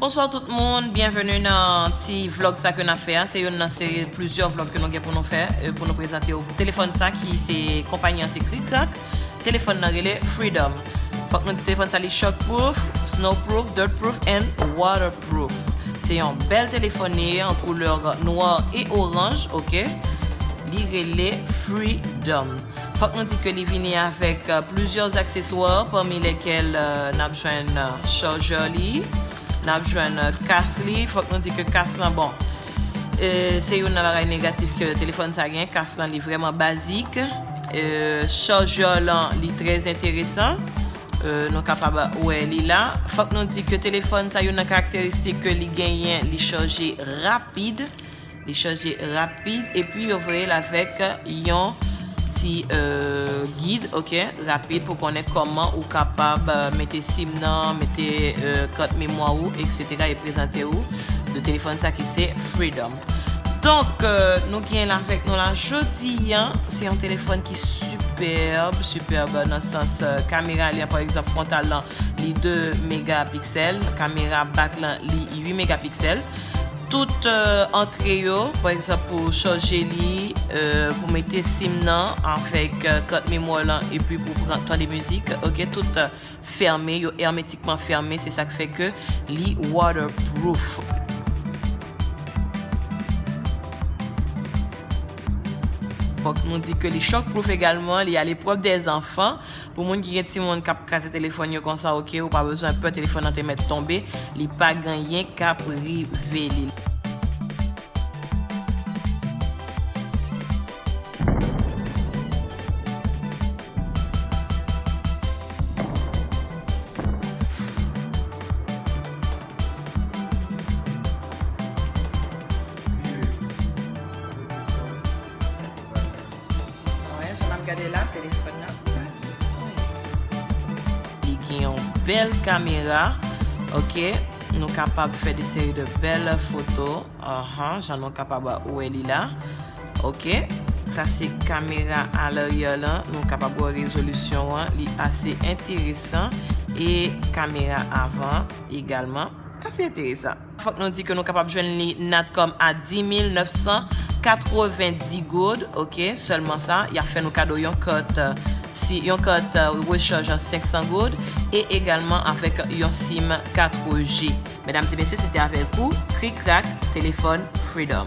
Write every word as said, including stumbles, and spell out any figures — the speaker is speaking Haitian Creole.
Bonswa tout moun, byenveni nan ti vlog sa ke n ap fè a. Se youn nan seri plizyè vlog ke nou gen pou nou fè, e, pou nou prezante w telefòn sa ki se konpayi an se Krikrak. Telefòn nan rele Freedom. Fòk nou di telefòn sa li shockproof, snowproof, dirtproof and waterproof. Se yon bèl telefòn li ye an koulè nwa e oranj, oke? Li rele Freedom. Fòk nou di ke li vini avèk, euh, plizyè akseswa, pami lèkèl, euh, n ap jwenn, euh, chajè li, n ap jwenn, euh, kas li. Fòk nou di ke kas lan, bon, euh, se youn nan bagay negatif ke telefòn sa gen. Kas lan, li vrèman bazik. Euh, chajè lan, li trè enteresan. Euh, nou kapab wè li la. Fòk nou di ke telefòn sa, youn nan karakteristik ke li genyen, li chaje rapid. Li chaje rapid, epi yo voye l avèk yon ti, euh, gid, oke, rapid pou konnen kòman ou kapab, euh, mete sim nan, mete, euh, kat memwa ou, etsetera, e prezante ou de telefòn sa ki se Freedom. Donk, euh, nou gen l avèk nou la jodi a, se yon telefòn ki sipèb, sipèb nan sans, euh, kamera li an, pa egzanp, fwontal lan, li de megapiksèl, kamera bak lan, li uit megapiksèl. Tout, euh, antre yo, pa egzanp, pou chanje li, euh, pou mete sim nan avèk, euh, kat memwa lan, epi pou pran, tande mizik, oke, tout, euh, fèmen, yo èmetikman fèmen, se sa k fè ke li waterproof. Fòk nou di ke li shockproof egalman, li a leprèv dè zanfan. Pou moun ki gen timoun k ap kraze telefòn yo konsa, oke, ou pa bezwen pè telefòn nan te mèt tonbe, li pa gen anyen k ap rive li. Wè, jan n ap gade la, telefòn nan. Li gen yon bèl kamera, oke. Nou kapab fè de seri de bèl foto. Ahan, jan nou kapab wè li la. Oke. Sa se kamera aryè lan. Nou kapab wè rezolisyon an. Li ase enteresan. E kamera avan egalman. Ase enteresan. Fòk nou di ke nou kapab jwenn li Natcom a dis mil nèf san katrevenndis goud, oke, sèlman sa, y ap fè nou kado yon kat, euh, si, yon kat, euh, rechaj an senk san goud, e egalman avèk yon sim kat G. Medam e mesye, se te avèk ou, Krikrak, telefòn Freedom.